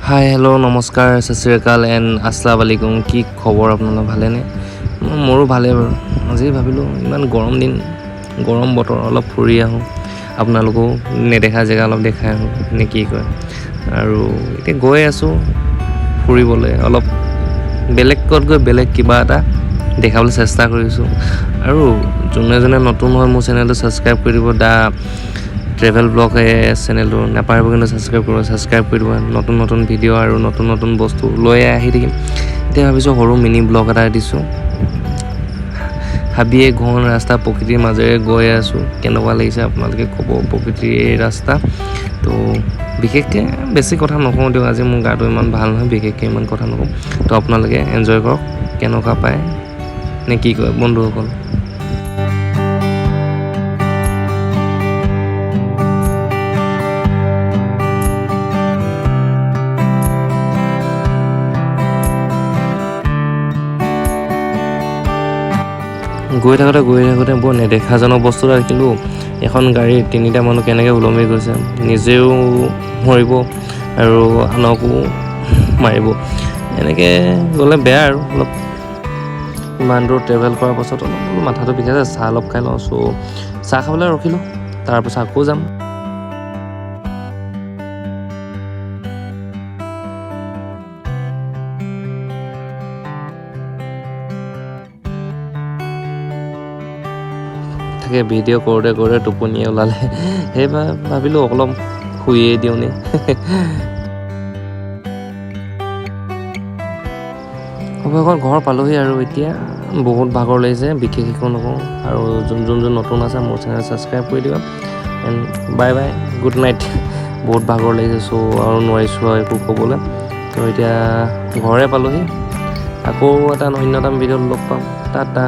হাই, hello', নমস্কাৰ, सत श्री अकाल এণ্ড আসসালামু আলাইকুম। কি খবৰ আপোনালোকৰ? ভালেনে? মোৰো ভালেই বাৰু। আজি ভাবিলোঁ, ইমান গৰম দিন, গৰম বতৰ, অলপ ফুৰি আহোঁ, আপোনালোকো নেদেখা জেগা অলপ দেখাই আহোঁ নে কি কয়? আৰু এতিয়া গৈ আছোঁ ফুৰিবলৈ, অলপ বেলেগত গৈ বেলেগ কিবা এটা দেখাবলৈ চেষ্টা কৰিছোঁ। আৰু যোনে যোনে নতুন হয়, মোৰ চেনেলটো ছাবস্ক্ৰাইব কৰি দিব। দা ট্ৰেভেল ব্লগ চেনেলটো নাপাহৰিব কিন্তু ছাবস্ক্ৰাইব কৰিব, ছাবস্ক্ৰাইব কৰি দিব। নতুন নতুন ভিডিঅ' আৰু নতুন নতুন বস্তু লৈ আহি থাকিম। এতিয়া ভাবিছোঁ সৰু মিনি ব্লগ এটা দিছোঁ। হাবিয়ে ঘন ৰাস্তা, প্ৰকৃতিৰ মাজেৰে গৈ আছোঁ। কেনেকুৱা লাগিছে আপোনালোকে ক'ব প্ৰকৃতিৰ এই ৰাস্তা। তো বিশেষকৈ বেছি কথা নকওঁ দিয়ক, আজি মোৰ গাটো ইমান ভাল নহয়, বিশেষকৈ ইমান কথা নকওঁ। তো আপোনালোকে এনজয় কৰক, কেনেকুৱা পায় নে কি কয় বন্ধুসকল? গৈ থাকোঁতে গৈ থাকোঁতে বৰ নেদেখাজনক বস্তু এটা দেখিলোঁ। এখন গাড়ীত তিনিটা মানুহ কেনেকৈ ওলমি গৈছে, নিজেও মৰিব আৰু আনকো মাৰিব। এনেকৈ গ'লে বেয়া। আৰু অলপ ইমান দূৰ ট্ৰেভেল কৰাৰ পাছত অলপ বোলো মাথাটো বিষাইছে, চাহ অলপ খাই লওঁ। চ' চাহ খাবলৈ ৰখিলোঁ, তাৰপাছত আকৌ যাম। তাকে ভিডিঅ' কৰোঁতে কৰোঁতে টোপনিয়ে ওলালে। সেইবাৰ ভাবিলোঁ অলপ শুইয়ে দিওঁ নি। অৱশেষত ঘৰ পালোহি আৰু এতিয়া বহুত ভাগৰ লাগিছে, বিশেষ একো নকওঁ। আৰু যোন যোন যোন নতুন আছে, মোৰ চেনেল ছাবস্ক্ৰাইব কৰি দিবা and bye bye, good night। বহুত ভাগৰ লাগিছে, চ' আৰু নোৱাৰিছোঁ আৰু একো ক'বলৈ। তো এতিয়া ঘৰে পালোহি। আকৌ এটা অন্য এটা ভিডিঅ'ত লগ পাম। টাটা।